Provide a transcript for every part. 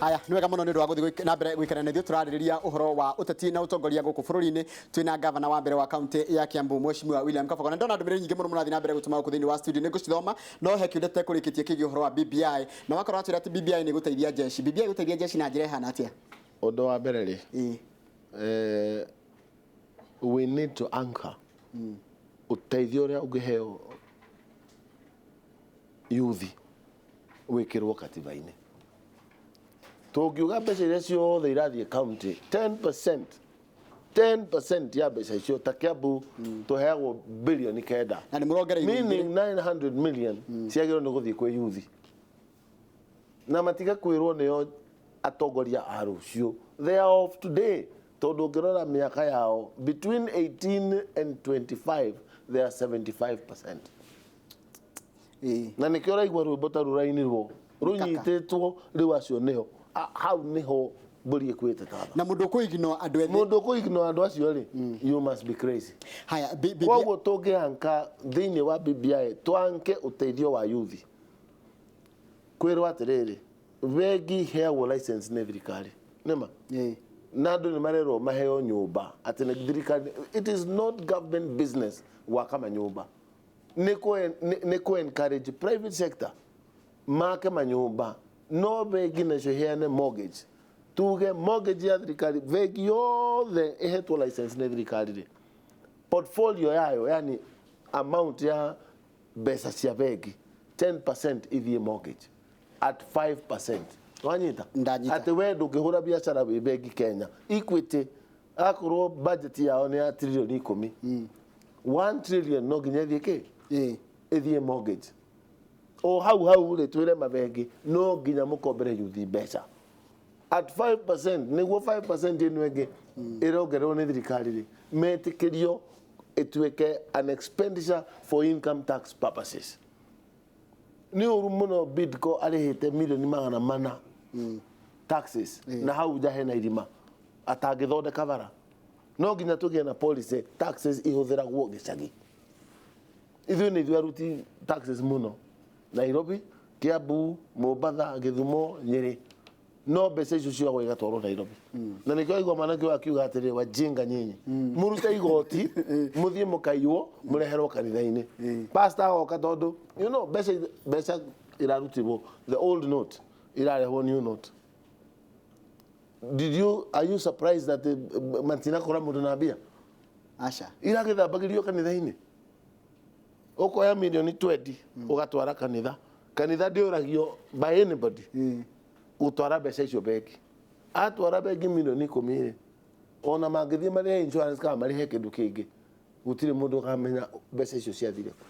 Haya, nĩ wega mũno nĩ ũndũ wa gũthiĩ na mbere gũikara na ithuĩ. Tũrarĩrĩria ũhoro wa ũteti na ũtongoria gũkũ bũrũri-inĩ. Twĩna gavana wa mbere wa kaunti ya Kiambu, Mheshimiwa William Kabogo. Na ndona ndũmĩrĩri nyingĩ mũno mũrathiĩ na mbere gũtũma gũkũ thĩinĩ wa studio, nĩ ngũcithoma, no he kĩũria tũtekũrĩkĩtie kĩgiĩ ũhoro wa BBI, na wakorwo watwĩra atĩ BBI nĩ gũteithia jeshi. BBI gũteithia jeshi na njĩra ĩhana atĩa? Ũndũ wa mbere rĩ, we need to anchor ũteithio ũrĩa ũngĩheo yuthi wĩkĩrwo katiba-inĩ. Tũngiuga mbeca iria ciothe irathiĩ county, 10%, 10% ya mbeca icio, ta Kiambu tũheagwo 9 bilioni. Na nĩ mũrongereirwo igĩrĩ. Meaning 900 million ciagĩrĩirwo nĩ gũthiĩ kwĩ yuthi, na matiga kwĩrwo nĩo atongoria a rũciũ, they are of today, tondũ ũngĩrora mĩaka yao between 18 and 25, they are 75%. Na nĩkĩo ũraigua rwĩmbo ta rũrainirwo rũnyitĩtwo rĩu, acio nĩho hau nĩho mbũri ĩkuĩte taba. Na mũndũ ũkũignore andũ ethĩ. Mũndũ ũkũignore andũ acio rĩ, you must be crazy. Haya, BBI. Koguo tũngĩanka thĩinĩ wa BBI, twanke ũteithio wa yuthi, kwĩrwo atĩrĩrĩ, bengi iheagwo license nĩ thirikari, nĩma? Ĩĩ. Na andũ nĩ marerwo maheo nyũmba atĩ nĩ thirikari. It is not government business gwaka manyũmba, nĩ kũ encourage private sector make manyũmba, no bengi nacio iheane mortgage. Tuge mortgage ya thirikari, bengi yothe ĩhetwo license nĩ thirikari rĩ, portfolio yayo, yani amount ya mbeca cia bengi, 10% ithiĩ mortgage at 5%. Wanyita? Ndanyita. Atĩ we ndũngĩhũra biacara wĩ bengi Kenya, Equity, akorwo budget yao nĩ ya 10 tririoni, 1 trillion no nginya ĩthiĩ kĩ? Ĩthiĩ mortgage. O hau hau rĩ, twĩre mabengi no nginya mũkombere yuthi mbeca at 5%, nĩguo 5% ĩno ĩngĩ ĩrongererwo nĩ thirikari rĩ, metĩkĩrio ĩtuĩke an expenditure for income tax purposes. Nĩ ũru mũno, Bidco arĩhĩte 400 milioni taxes, na hau nja hena irima atangĩthondeka bara. No nginya tũgĩe na policy taxes ihũthĩragwo gĩcagi. Ithuĩ nĩ ithuĩ aruti taxes mũno, Nairobi, Kiambu, Mombatha, Gĩthumo, Nyĩrĩ, no mbeca icio cioyagwo igatwarwo Nairobi. Na nĩkĩo aigua mwanake ũyũ akiuga atĩrĩ, "Wajinga nyinyi, mũrute igoti, mũthiĩ mũkaiywo, mũreherwo kanitha-inĩ." Pastor agoka tondũ mbeca irarutirwo the old note, irarehwo new note. Did you are you surprised that matinakora mũndũ na mbia? Aca. Iragĩthambagĩrio kanitha-inĩ. Ũkoya 20 milioni ũgatwara kanitha. Kanitha ndĩũragio by anybody gũtwara mbeca icio bengi. Atwara bengi 10 milioni rĩ, ona mangĩthiĩ marĩhe insurance kana marĩhe kĩndũ kĩngĩ, gũtirĩ mũndũ ũkamenya mbeca icio ciathire kũ.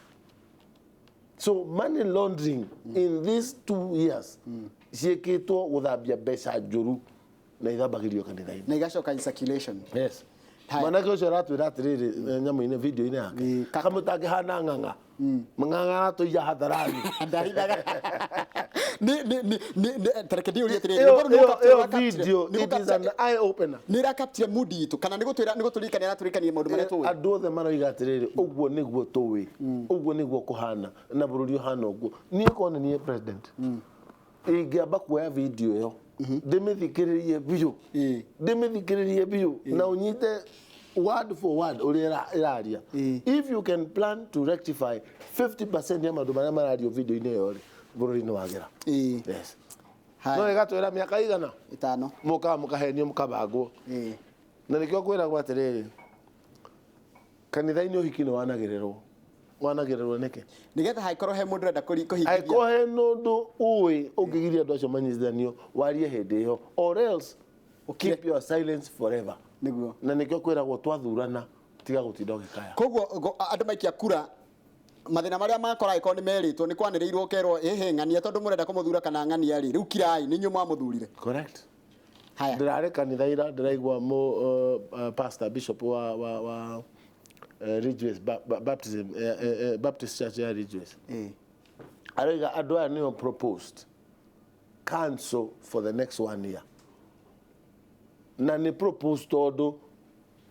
So money laundering in these 2 years ciĩkĩtwo gũthambia mbeca njũru na ithambagĩrio kanitha-inĩ. Na igacoka in circulation. Yes. Haya. Mwanake ũcio aratwĩra atĩrĩrĩ, nyamũ-inĩ, video-inĩ yake, kaka. Kamũtangĩhana ng'ang'a ng'ang'a aratũiya hadharani. Ndahithaga. Nĩ tareke ndiũrie atĩrĩrĩ, Ĩyo rwĩmbo rũu nĩ ĩyo gũkapture ĩyo ũrakapture- video, nĩ it is an gũkapture- eye opener. Nĩ ĩrakapture mood itũ kana nĩ gũtwĩra, nĩ gũtũririkania, aratũririkania maũndũ marĩa tũĩ? Andũ othe maroiga atĩrĩrĩ, ũguo nĩguo tũĩ, ũguo nĩguo kũhana, na bũrũri ũhana ũguo. Niĩ korwo nĩ niĩ president, ingĩamba kuoya video ĩyo, ndĩmĩthikĩrĩrie biũ, ndĩmĩthikĩrĩrie biũ na ũnyite word for word ũrĩa ĩraria. If you can plan to rectify 50% ya maũndũ marĩa marario video-inĩ ĩyo rĩ, bũrũri nĩ wagĩra. Yes. Haya. No ĩgatwĩra mĩaka igana 5. Mũkaga mũkahenio, mũkabangwo. Na nĩkĩo kwĩragwo atĩrĩrĩ, kanitha-inĩ ũhiki nĩ wanagĩrĩrwo. Wanagĩrĩrwo nĩkĩ? Nĩgetha hangĩkorwo he mũndũ ũrenda kũhingithia. Angĩkorwo he ũndũ ũĩ ũngĩgiria andũ acio manyitithanio, warie hĩndĩ ĩyo, or else keep your silence forever. Na nĩkĩo kwĩragwo twathurana, tiga gũtinda ũgĩkaya. Koguo andũ maikia kura, mathĩna marĩa makora angĩkorwo nĩ merĩtwo, nĩ kwanĩrĩirwo, ũkerwo ĩhĩ, ng'ania tondũ mũrenda kũmũthura kana ng'ania rĩ, rĩu kirai, nĩ inyuĩ mwamũthurire. Correct. Haya. Ndĩrarĩ kanitha ira, ndĩraigua mũ pastor bishop wa Ridgeways Baptism, Baptist Church ya Ridgeways, aroiga andũ aya nĩo proposed council for the next one year, na nĩ proposed tondũ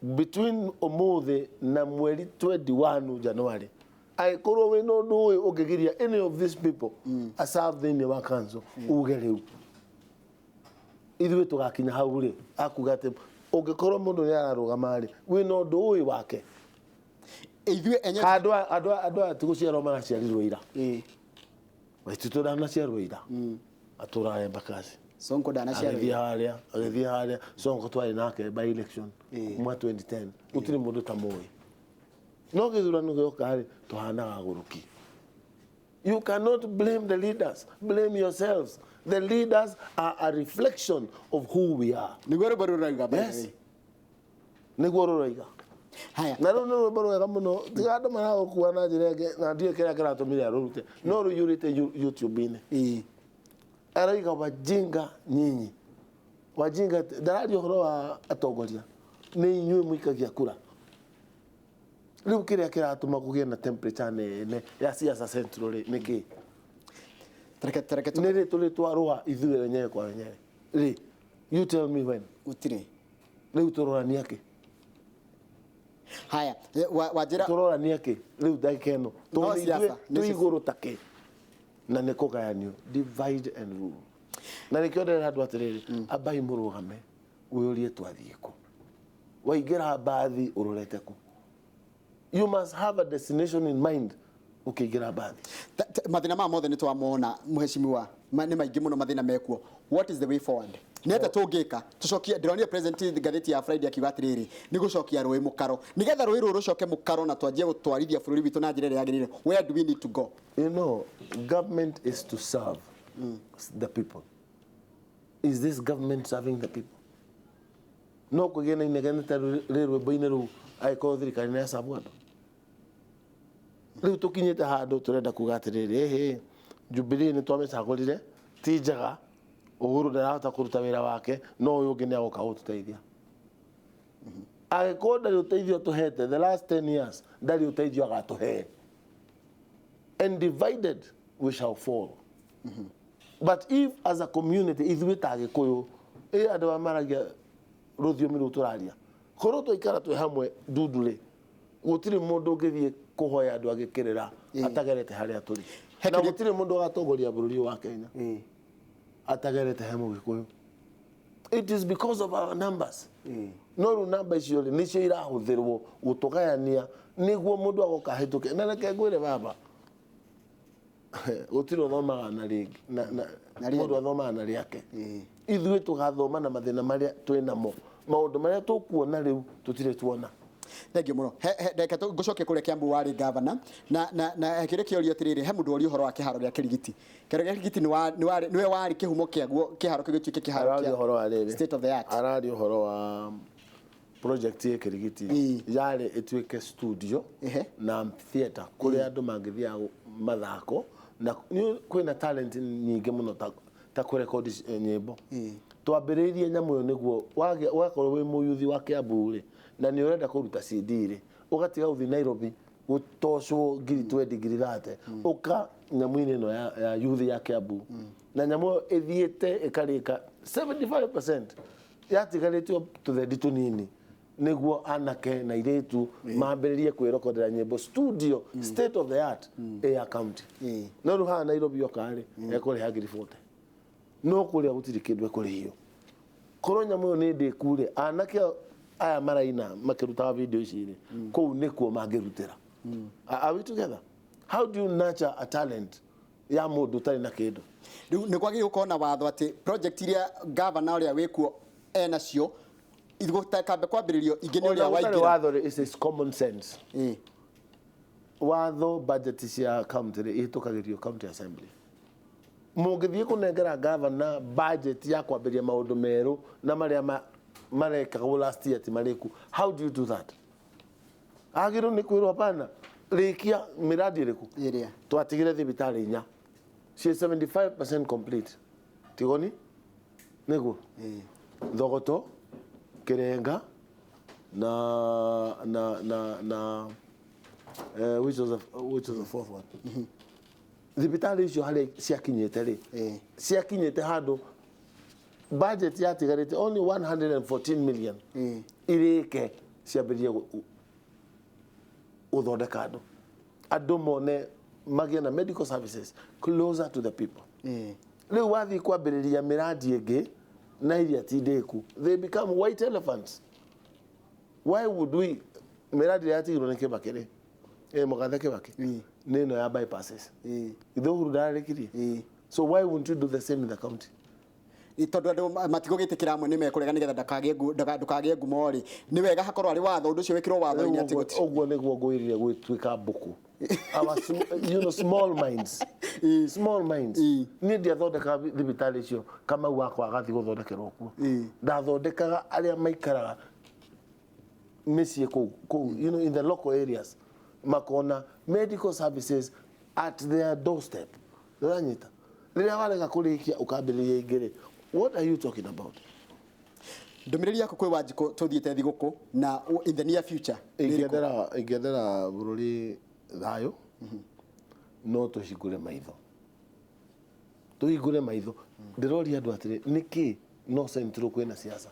between ũmũthĩ na mweri 21 January, angĩkorwo wĩna ũndũ ũyũ ũngĩgiria any of these people aserve thĩinĩ wa council, uge rĩu. Ithuĩ tũgakinya hau rĩ, akuga atĩ ũngĩkorwo mũndũ nĩ ararũgama rĩ, wĩna ũndũ ũĩ wake. Ithuĩ enyewe Andũ aya- andũ aya- andũ aya ti gũciarwo maraciarirwo ira. Waitũ ndanaciarwo ira. Atũraga Embakasi. Sonko ndanaciarwo. Agĩthiĩ harĩa, agĩthiĩ harĩa. Sonko twarĩ nake by election mwa 2010. Gũtirĩ mũndũ tamũĩ. No gĩthurano gĩoka rĩ, tũhanaga agũrũki. You cannot blame the leaders. Blame yourselves. The leaders are a reflection of who we are. Nĩguo rwĩmbo rũrauga, by the Yes. way. Nĩguo rũroiga. Haya. Na rũu nĩ rwĩmbo rwega mũno. Tiga andũ maragũkua na njĩra ĩngĩ, na ndiũĩ kĩrĩa kĩratũmire arũrute. No rũiyũrĩte YouTube-inĩ. Aroiga wajinga nyinyi. Wajinga, ndararia ũhoro wa atongoria. Nĩ inyuĩ mũikagia kura. Rĩu kĩrĩa kĩratũma kũgĩe na temperature nene ya siasa Central rĩ, nĩ kĩ? Tareke tareke Nĩ rĩ tũrĩ twarũa ithuĩ wenyewe kwa wenyewe? Rĩ, you tell me when. Gũtirĩ. Rĩu tũrorania kĩ? Haya, wanjĩra Tũrorania kĩ? Rĩu ndagĩka ĩno. No Tondũ ithuĩ siasa, nĩ twĩ siasa. igũrũ ta kĩ? Na nĩ kũgayanio, divide and rule. Na nĩkĩo ndĩrera andũ atĩrĩrĩ, ambai mũrũgame, wĩyũrie twathiĩ kũ. Waingĩra mbathi ũrorete kũ? You must have a destination in mind ũkĩingĩra mbathi. Mathĩna maya mothe nĩ twamona, mheshimiwa, nĩ maingĩ mũno mathĩna mekuo. What is the way forward? Nĩ atĩa tũngĩka tũcokie? Ndĩronire president ngathĩti ya Friday akiuga atĩrĩrĩ, nĩ gũcokia rũĩ mũkaro, nĩgetha rũĩ rũrũ rũcoke mũkaro na twanjie gũtwarithia bũrũri witũ na njĩra ĩrĩa yagĩrĩire. Where do we need to go? You know, government is to serve the people. Is this government serving the people? No kũgĩe na inegene ta rĩ rwĩmbo-inĩ rũu angĩkorwo thirikari nĩ yacabu andũ. Rĩu tũkinyĩte handũ tũrenda kuga atĩrĩrĩ, ĩhĩ, Jubilee nĩ twamĩcagũrire, ti njega, Uhuru ndarahota kũruta wĩra wake, no ũyũ ũngĩ nĩ agoka gũtũteithia. Angĩkorwo ndarĩ ũteithio tũhete the last 10 years, ndarĩ ũteithio agatũhe. And divided we shall fall. But if as a community, ithuĩ ta Gĩkũyũ, ĩ andũ aya maragia rũthiomi rũu tũraria, korwo twaikara twĩ hamwe ndundu rĩ, gũtirĩ mũndũ ũngĩthiĩ kũhoya andũ angĩ kĩrĩra atagerete harĩa tũrĩ. Na gũtirĩ mũndũ ũgatongoria bũrũri wa Kenya atagerete he Mũgĩkũyũ. It is because of our numbers. No rĩu namba icio rĩ, nĩcio irahũthĩrwo gũtũgayania nĩguo mũndũ agoka ahĩtũke. Na reke ngwĩre baba, gũtirĩ ũthomaga na rĩngĩ, Na rĩake. mũndũ athomaga na rĩake. Ithuĩ tũgathoma na mathĩna marĩa twĩnamo, maũndũ marĩa tũkuona rĩu tũtirĩ tuona. Thank you mũno. Reke ngũcokie kũrĩa Kiambu warĩ gavana na kĩrĩa kĩorio atĩrĩrĩ, he mũndũ woria ũhoro wa kĩharo gĩa Kĩrigiti. Kĩharo gĩa Kĩrigiti nĩwe warĩ kĩhumo kĩaguo, kĩharo kĩu gĩtuĩke kĩharo Araria kĩa ũhoro wa rĩrĩ. state of the art. Araria ũhoro wa project ya Kĩrigiti. Yarĩ ĩtuĩke studio na theatre kũrĩa andũ mangĩthiaga mathako, na kwĩna talent nyingĩ mũno ta kũrekodi nyĩmbo. Twambĩrĩirie nyamũ ĩyo nĩguo wakorwo wĩ mũyuthi wa Kiambu rĩ, na nĩ ũrenda kũruta CD rĩ, ũgatiga gũthiĩ Nairobi gũtocwo ngiri twendi, ngiri thate, ũka nyamũ-inĩ ĩno ya youth ya Kiambu. Na nyamũ ĩyo ĩthiĩte ĩkarĩka 75%, yatigarĩtio tũthendi tũnini nĩguo anake na airĩtu mambĩrĩrie kwĩrekodera nyĩmbo studio state of the art ya county. No rĩu haha Nairobi oka rĩ, ekũrĩha ngiri 40, no kũrĩa gũtirĩ kĩndũ ekũrĩhio. Korwo nyamũ ĩyo nĩ ndĩku rĩ, anake aya maraina makĩrutaga video ici rĩ, kũu nĩkuo mangĩrutĩra. Are we together? How do you nurture a talent ya mũndũ ũtarĩ na kĩndũ? Rĩu nĩ kwagĩrĩirwo gũkorwo na watho atĩ project iria gavana ũrĩa wĩkuo enacio kambe kwambĩrĩrio ingĩ nĩ ũrĩa Ona gũtarĩ waingĩra. watho rĩ, it's common sense. Watho budget cia county rĩ, ihĩtũkagĩrio county assembly. Mũngĩthiĩ kũnengera gavana budget ya kwambĩrĩria maũndũ merũ na marĩa marekagwo last year ti marĩku, how do you do that? Agĩrĩirwo nĩ kwĩrwo hapana, rĩkia mĩradi ĩrĩkũ? Ĩrĩa. Twatigire thibitarĩ inya ciĩ 75% complete. Tigoni nĩguo Thogoto, Kirenga na which was the fourth one? Thibitarĩ icio harĩa ciakinyĩte rĩ, ciakinyĩte handũ budget yatigarĩte only 114 million irĩke ciambĩrĩrie gũthondeka andũ, andũ mone magĩe na medical services closer to the people. Rĩu wathiĩ kwambĩrĩria mĩradi ĩngĩ Na iria ti ndĩku, they become white elephants. Why would we? Mĩradi ĩrĩa yatigirwo nĩ Kĩbakĩ rĩ, mũgathe Kĩbakĩ, nĩ ĩno ya bypasses. Ithe Uhuru ndararĩkirie. So why won't you do the same in the county? Tondũ andũ matigũgĩtĩkĩra, amwe nĩ mekũrega nĩgetha ndũkagĩe ngumo rĩ, nĩ wega hakorwo arĩ watho, ũndũ ũcio wĩkĩrwo watho-inĩ atĩ Ũguo nĩguo ngwĩrire gwĩtuĩka mbũkũ. Our small minds, small minds. Niĩ ndiathondekaga thibitarĩ icio Kamau wakwa agathiĩ gũthondekerwo kuo. Ndathondekaga arĩa maikaraga mĩciĩ kũu in the local areas, makona medical services at their doorstep. Ũranyita? Rĩrĩa warega kũrĩkia ũkambĩrĩria ingĩ rĩ, what are you talking about? Ndũmĩrĩri yaku kwĩ Wanjikũ tũthiĩte thigũkũ na in the near future nĩ ĩrĩkũ? Ingĩendera bũrũri thayũ, no tũhingũre maitho, tũhingũre maitho. Ndĩroria andũ atĩrĩ, nĩkĩ no Central kwĩna siasa?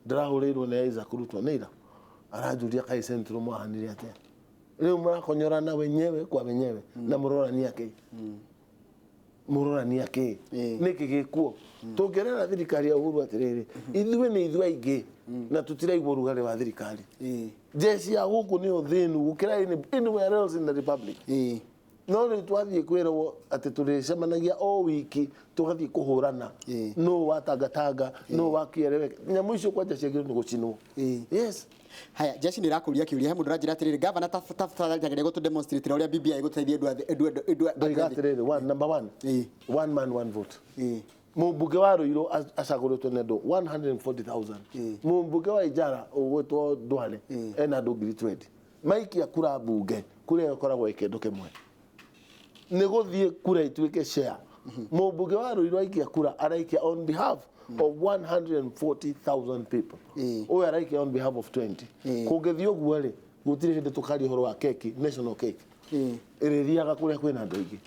Ndĩrahũrĩirwo nĩ Isaac Ruto nĩ ira, aranjũria kaĩ Central mwahanire atĩa? Rĩu mũrakonyorana wenyewe kwa wenyewe na mũrorania kĩ? Mũrorania kĩ? Nĩkĩ gĩkuo? Tũngĩrera thirikari ya Uhuru atĩrĩrĩ, ithuĩ nĩ ithuĩ aingĩ na tũtiraigua ũrugarĩ wa thirikari. Jeshi ya gũkũ nĩyo thĩnu gũkĩra anywhere else in the republic. No rĩu twathiĩ kwĩrwo atĩ tũrĩcemanagia o wiki tũgathiĩ kũhũrana, no wa Tangatanga, no wa Kiereweke, nyamũ icio kwanja ciagĩrĩirwo nĩ gũcinwo. Yes. Haya, jeshi nĩ ĩrakũria kĩũria. He mũndũ ũranjĩra atĩrĩrĩ, gavana, tafadhali tageria gũtũ demonstrate ũrĩa BBI ĩgũteithia andũ Ndoiga atĩrĩrĩ, one, number one, one man, one vote. Mũmbunge wa Ruiru acagũrĩtwo nĩ andũ 140,000. Mũmbunge wa Ijara ũgwĩtwo Ndwale ena andũ 20,000. Maikia kura mbunge, kura ĩyo ĩkoragwo ĩ kĩndũ kĩmwe, nĩ gũthiĩ kura ituĩke share. Mũmbunge wa Ruiru aikia kura, araikia on behalf of 140,000 people. Ũyũ araikia on behalf of 20. Kũngĩthiĩ ũguo rĩ, gũtirĩ hĩndĩ tũkaria ũhoro wa keki, national cake. Ĩrĩthiaga kũrĩa kwĩna andũ aingĩ,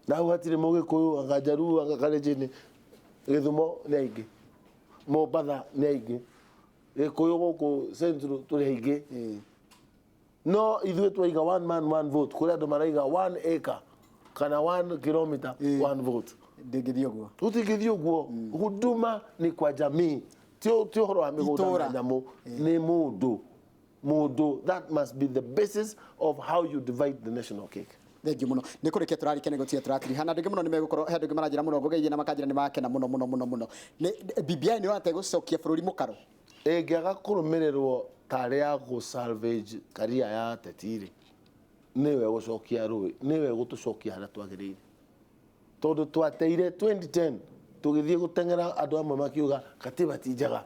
na hau hatirĩ Mũgĩkũyũ, anga Njaruo, anga Kalenjin. Gĩthumo nĩ aingĩ, Mombatha nĩ aingĩ, Gĩkũyũ gũkũ Central tũrĩ aingĩ. No ithuĩ twaiga one man, one vote, kũrĩ andũ maraiga 1 acre kana 1 kilometer, one vote. Ndĩngĩthiĩ ũguo. Tũtingĩthiĩ ũguo. Huduma ni kwa jamii, ti ũhoro wa mĩgũnda Itũũra. Na nyamũ nĩ mũndũ mũndũ. That must be the basis of how you divide the national cake. Thengiũ mũno, nĩ kũrĩkia tũrarĩkia, nĩ gũtia tũratirihana. Andũ aingĩ mũno nĩ megũkorwo he andũ aingĩ maranjĩra mũno ngũgeithie na makanjĩra nĩ makena mũno mũno mũno mũno. Nĩ BBI nĩ ũrate gũcokia bũrũri mũkaro? Ĩngĩaga kũrũmĩrĩrwo tarĩ ya gũ salvage career ya ateti rĩ, nĩwe gũcokia rũĩ, nĩwe gũtũcokia harĩa twagĩrĩire, tondũ twateire 2010 tũgĩthiĩ gũteng'era. Andũ amwe makiuga katiba ti njega,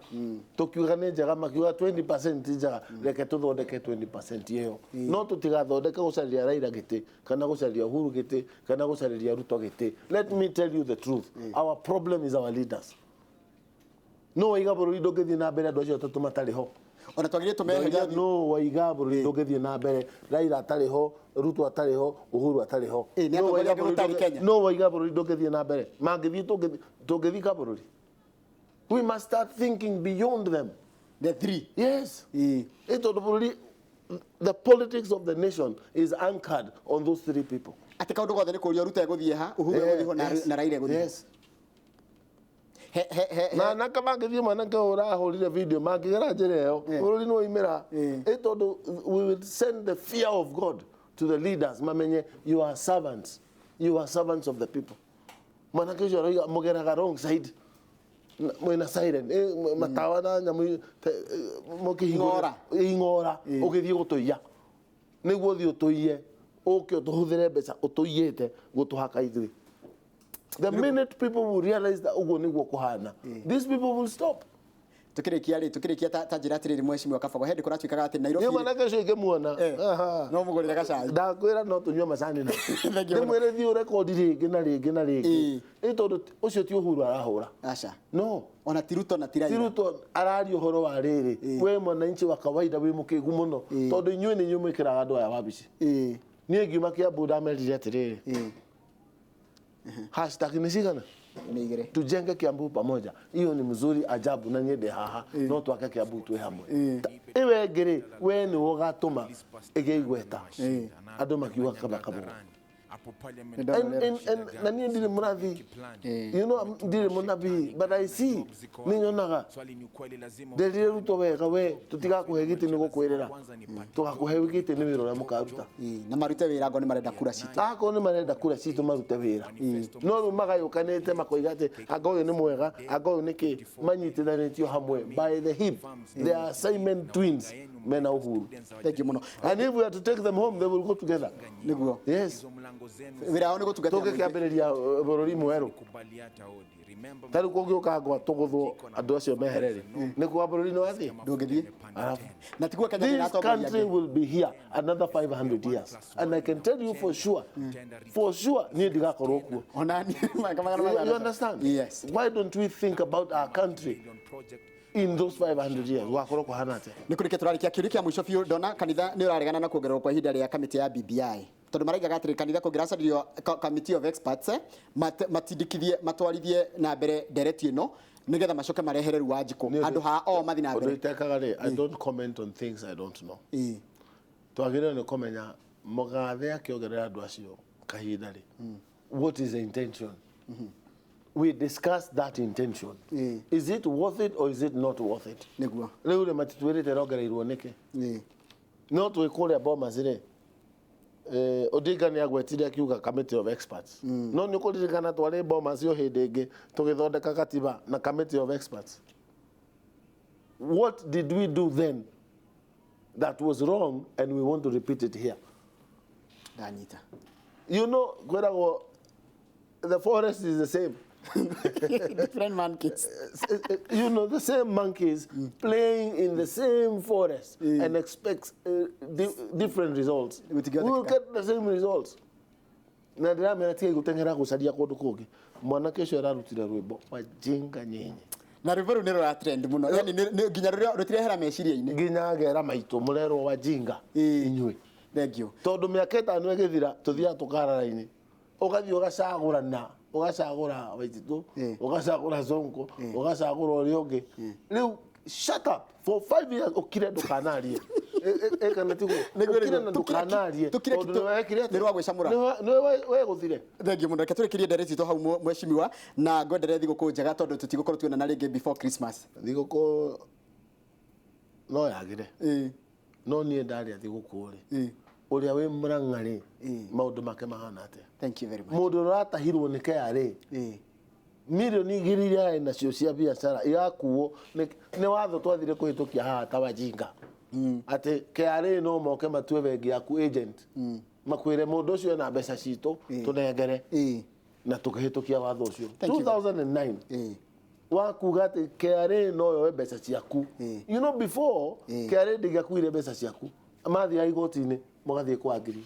tũkiuga nĩ njega, makiuga 20% ti njega. Reke tũthondeke 20% ĩyo, no tũtigathondeke gũcarĩria Raila gĩtĩ kana gũcarĩria Uhuru gĩtĩ kana gũcarĩria Ruto gĩtĩ. Let me tell you the truth, our problem is our leaders. No waiga bũrũri ndũngĩthiĩ na mbere andũ acio atatũ matarĩ ho. Ona twagĩrĩire tũmeherie. No waiga bũrũri ndũngĩthiĩ na mbere Raila atarĩ ho, Ruto atarĩ ho, Uhuru atarĩ ho. Nĩ No atongoria waiga angĩ bũrũri gũtarĩ Kenya. No waiga bũrũri ndũngĩthiĩ na mbere mangĩthiĩ, tũngĩthika bũrũri. We must start thinking beyond them. The three. Yes. Ĩ tondũ bũrũri, the politics of the nation is anchored on those three people. Atĩ kaũndũ gothe nĩ kũria Ruto egũthiĩ ha, Uhuru egũthiĩ ho na Raila egũthiĩ ho. Yes. He Na anake mangĩthiĩ, mwanake ũyũ ũrahũrire video mangĩgera njĩra ĩyo, bũrũri nĩ woimĩra. Ĩ tondũ we will send the fear of God to the leaders, mamenye you are servants, you are servants of the people. Mwanake ũcio aroiga mũgeraga wrong side, mwĩna siren, matawa na nyamũ mũkĩhingũra. Ing'ora. Ing'ora ũgĩthiĩ gũtũiya, nĩguo ũthiĩ ũtũiye, ũke ũtũhũthĩre mbeca ũtũiyĩte gũtũhaka ithuĩ. The minute people will realize that ũguo nĩguo kũhana, these people will stop. Tukĩrĩkia rĩ, tukĩrĩkia, ta njĩra atĩrĩrĩ, mheshimiwa Kabogo, hĩndĩ kũratuĩkaga atĩ Nairobi Niĩ mwanake ũcio ingĩmuona, aha. No mũgũrĩre gacai. Ndakwĩra no tũnyue macani na Thank you mũno. ndĩmwĩre thiĩ ũrekondi rĩngĩ na rĩngĩ na rĩngĩ. Ĩ tondũ ũcio ti Uhuru arahũra. Aca. No. Ona ti Ruto na ti ti Raila. Ruto araria ũhoro wa rĩrĩ, we mwananchi wa kawaida wĩ mũkĩgu mũno, tondũ inyuĩ nĩ inyuĩ mwĩkĩraga andũ aya wabici. Niĩ ngiuma Kiambu ndamerire atĩrĩrĩ, hashtag nĩ cigana? Nĩ igĩrĩ. Tujenge Kiambu pamoja. Hiyo ni mzuri ajabu, na niĩ ndĩ haha no twake Kiambu twĩ hamwe. Ĩyo ĩngĩ rĩ, we nĩwe ũgatũma ĩgĩe igweta, andũ makiuga kaba Kabogo. And na niĩ ndirĩ mũrathi, ndirĩ mũnabii, but I see, nĩ nyonaga. Nderire Ruto wega, we tũtigakũhe gĩtĩ nĩ gũkwĩrĩra, tũgakũhe gĩtĩ nĩ wĩra ũrĩa mũkaruta. Na marute wĩra ngo nĩ marenda kura citũ. Akorwo nĩ marenda kura citũ, marute wĩra. No rĩu magayũkanĩte, makoiga atĩ anga ũyũ nĩ mwega, anga ũyũ nĩ kĩ, manyitithanĩtio hamwe by the hip. They are Simon twins mena Uhuru. Thank you mũno. And if we are to take them home, they will go together. Nĩguo. Yes. Wĩra wao nĩ gũtungatĩra mũingĩ. Tũngĩkĩambĩrĩria bũrũri mwerũ, ta rĩu kũngĩũka ngwa tũgũthwo andũ acio mehere rĩ, nĩ kuga bũrũri nĩ wathiĩ? Ndũngĩthiĩ. Arabu. Na tiguo Kenya This ndĩna atongoria country angĩ. will be here another 500 years. And I can tell you for sure, niĩ ndigakorwo kuo. Ona niĩ magana You matano. understand? Yes. Why don't we think about our country in those 500 years? Gwakorwo kũhana atĩa? Nĩ kũrĩkia tũrarĩkia, kĩũria kĩa mũico biũ, ndona kanitha nĩ ũraregana na kuongererwo kwa ihinda rĩa kamĩtĩ ya BBI, tondũ maraigaga atĩrĩ, kanitha kũngĩracaririo committee of experts, matindĩkithie matwarithie na mbere ndereti ĩno nĩgetha macoke marehere Wanjikũ andũ ha o mathi na Ũndũ mbere. itekaga rĩ, I don't comment on things I don't know. Twagĩrĩirwo nĩ kũmenya mũgathe akĩongerera andũ acio kahinda rĩ, what is the intention? We discuss that intention. Is it worth it or is it not worth it? Nĩguo. Rĩu rĩ, matitwĩrĩte ĩrongereirwo nĩkĩ. No twĩ kũrĩa Bomas rĩ, Odinga nĩ agwetire akiuga committee of experts. No nĩ ũkũririkana twarĩ Bomas o hĩndĩ ĩngĩ tũgĩthondeka katiba na committee of experts. What did we do then that was wrong and we want to repeat it here? Ndanyita. Kwĩragwo the forest is the same. Different monkeys. The same monkeys playing in the same forest and expect different results. We Gũtingĩhotekeka. will get the same results. Na ndĩramera tigai gũteng'era gũcaria kũndũ kũngĩ. Mwanake ũcio ararutire rwĩmbo, "Wajinga nyinyi." Na rwĩmbo rũu nĩ rũra trend mũno, yani nginya rũrĩa rũtirehera meciria-inĩ. Nginya agera maitũ mũrerwo wajinga inyuĩ. Thank you. Tondũ mĩaka 5 ĩgĩthira, tũthiaga tũkarara-inĩ, ũgathiĩ ũgacagũrana, ũgacagũra Waititũ, ũgacagũra Sonko, ũgacagũra ũrĩa ũngĩ. Rĩu shut up for 5 years, ũkire, ndũkanarie. Kana tiguo? Nĩguo, Ũkire nĩguo. na ndũkanarie Tũkire tondũ nĩwe wekire atĩa? Nĩ rwagwĩcamũra. Nĩwe wegũthire. Thank you mũno. Reke tũrĩkĩrie ndereti citũ hau, mheshimiwa, na ngwenderere thigũkũ njega, tondũ tũtigũkorwo tuonana rĩngĩ before Christmas. Thigũkũ no yagĩre, no niĩ ndarĩa thigũkũ rĩ, ũrĩa wĩ Mũrang'a rĩ, maũndũ make mahana atĩa? Thank you very much. Mũndũ ũrĩa ũratahirwo nĩ KRA 2 mirioni iria arĩ nacio cia biacara irakuo nĩ watho twathire kũhĩtũkia haha ta wajinga, atĩ KRA no moke matue bengi yaku agent, makwĩre mũndũ ũcio ena mbeca citũ, tũnengere. Na tũkĩhĩtũkia watho ũcio Thank you. 2009 wa kuga atĩ KRA no yoe mbeca ciaku. Before, KRA ndĩngĩakuire mbeca ciaku, mathiaga igoti-inĩ, mũgathiĩ kwa ngiri.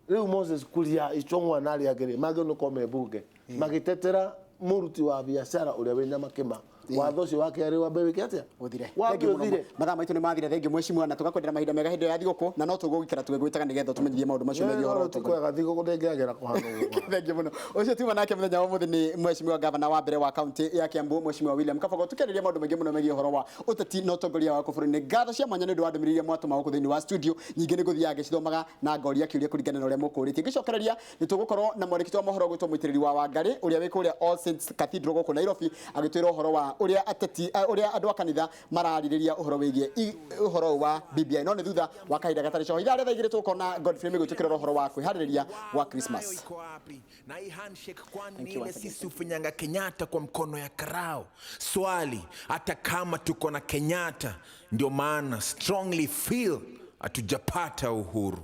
Rĩu Moses Kuria, Ichung'wa na arĩa angĩ rĩ, magĩrĩirwo nĩ gũkorwo me bunge magĩtetera mũruti wa biacara ũrĩa wĩ Nyamakĩma. Watho ũcio wa KRA wambe wĩke atĩa? Ũthire. Wambe Thank you mũno. ũthire. Mathaa maitũ nĩ mathira. Thengiũ mheshimiwa, na tũgakwendera mahinda mega hĩndĩ ya thigũkũ, na no tũgũgĩikara tũgĩgwĩtaga nĩgetha tũmenyithie maũndũ macio megiĩ ũhoro wa Ti ũtongoria. kwega, thigũkũ ndĩngĩagĩra kũhana ũguo. Thank you mũno. Ũcio tuma nake mũthenya wa ũmũthĩ nĩ mheshimiwa gavana wa mbere wa kaunti ya Kiambu, Mheshimiwa William Kabogo, tũkĩarĩria maũndũ maingĩ mũno megiĩ ũhoro wa ũteti na ũtongoria wa gũkũ bũrũri-inĩ. Ngatho cia mwanya nĩ ũndũ wa ndũmĩrĩri iria mwatũma gũkũ thĩinĩ wa studio. Nyingĩ nĩ ngũthiaga ngĩcithomaga na ngoria kĩũria kũringana na ũrĩa mũkũrĩtie. Ngĩcokereria nĩ tũgũkorwo na mwandĩki wa mohoro gwĩtwo Mũitĩrĩri wa Wangarĩ, ũrĩa wĩ kũrĩa All Saints Cathedral gũkũ Nairobi, agĩtwĩra ũhoro wa ũrĩa ateti, ũrĩa andũ a kanitha mararĩrĩria ũhoro wĩgiĩ ũhoro wa BBI, no nĩ thutha wa kahinda gatarĩ coho. Ithaa rĩa thaa 2 tũgũkorwo na Godfrey Mĩgũ tũkĩrora ũhoro wa kwĩharĩrĩria wa Christmas. Iko wapi? Na hii handshake kwani Thank ni you ile once again. sisi ufinyanga Kenyatta kwa mkono ya karao? Swali, hata kama tuko na Kenyatta, ndio maana strongly feel hatujapata uhuru.